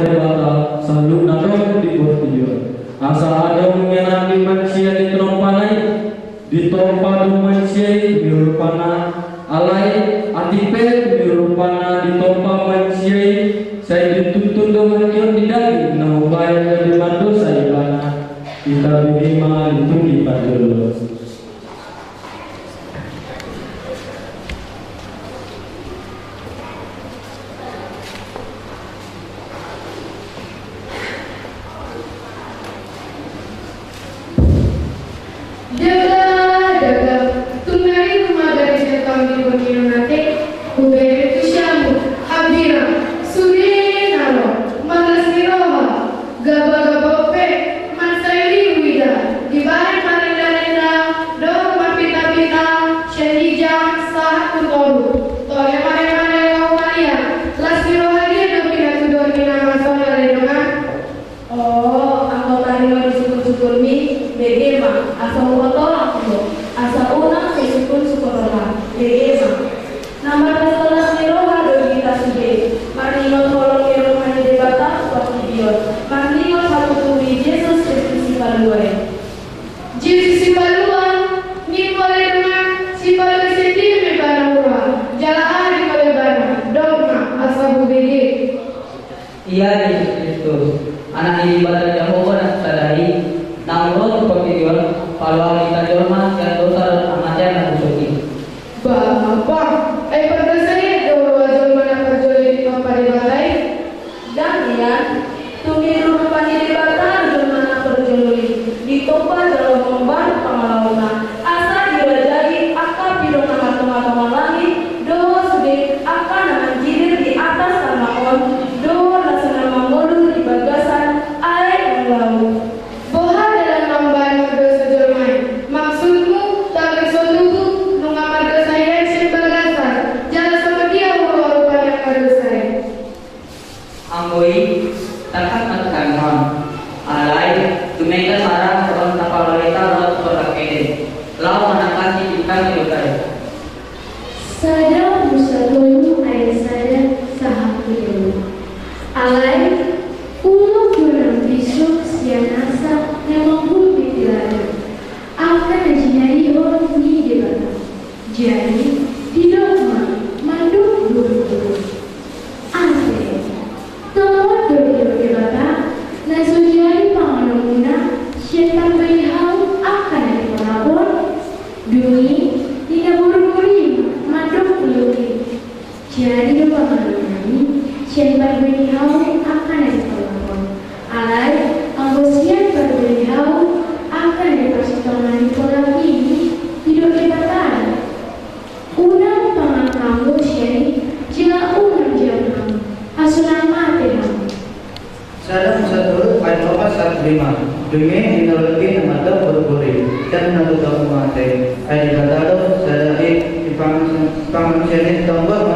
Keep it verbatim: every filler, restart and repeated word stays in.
Debata saluhutna adong di portibi on. Asa adong nian ni manusia di tompana i, ditompa do manusia i di rupana, alai atik pe di rupana ditompa manusia i, sai dituntun do hatian ni daging na umbahen gabe mardosa ibana. Hita bege ma liturgi parjolo. Dagdagdag, tung na rinum ma gabe jatau di bongi on ate, hubereng tu siamun, hambirang, sude na ro, marlas ni roha, gabagaba on pe, mansai ribu ida, dibahen marindanindang, dohot marpitapita, sian ginjang, sahat tu toru, tole mare-mare laho maliat, las ni roha dia do pinatuduhon ni na masa on ale dongan? O, anggo taringot di sungkun-sungkunmi, bege ma, asa huboto rohangku do, asa unang sai sungkun-sungkun roha, bege ma. Na marlas-las ni roha do hita sude, marningot holong ni roha ni Debata tu portibi on, marningot hatutubu ni Jesus Kristus Sipalua i. Jesus Sipalua, ninna ale dongan, sipalua sian dia ma ibana huroha, jala aha dipalua ibana, dok ma, asa hubege. Ia Jesus Kristus, Anak ni Debata Jahowa na sada i, naung ro tu portibi on, paluahon hita jolma sian dosa dohot hamatean na busuk i. Bah, bah, ai pardosa i do roha jolma na parjolo i ditompa Debata i? Ndang ian, tung di rupa ni Debata do jolma na parjolo i ditompa jala hombar pangalaona. Asa dirajai angka pidong na martonga-tonga langit, dohot sude angka na manjirir di atas tano on, dohot na so na mangolu di bagasan aek ni laut. Boha dalan na umbahen mardosa jolma i? Maksudmu, tagar so tubu, nunga mardosa hian sian bagasan, jala songon dia huroha rupani angka dosa i? Anggo i, tangkas ma tu hami on. Alai, dumenggan ma ra songon tapalua hita ro tu sorga pe, laho manangkasi bintang ni dosa i. Sada Musa tolu ayat sada sahat tu tolu. Alai, unok do nang bisuk sian nasa na manggupi di ladang, angka na jinadihon ni Debata. Jadi, didok ma mandok boru-boru. Ate, tongon do didok Debata, na so jadi panganonmuna, sian parbue ni hau angka na di porlak on? Dung i, ninna boru-boru i mandok ulaon i. Jadi do panganonmuna i, sian parbue ni hau angka na di porlak on. Alai, anggo sian parbue ni hau angka na di parsitongaan ni porlak i, didok Debata, unang pangan hamu sian i, jala unang jam hamu, asa unang mate hamu. Sada Musa tolu ayat opat sahat lima. Dung i ninna ulaon i na mandok boru-boru i, jala na tutu mate. Ai Debata do sada i, dipangan sian i tonggo.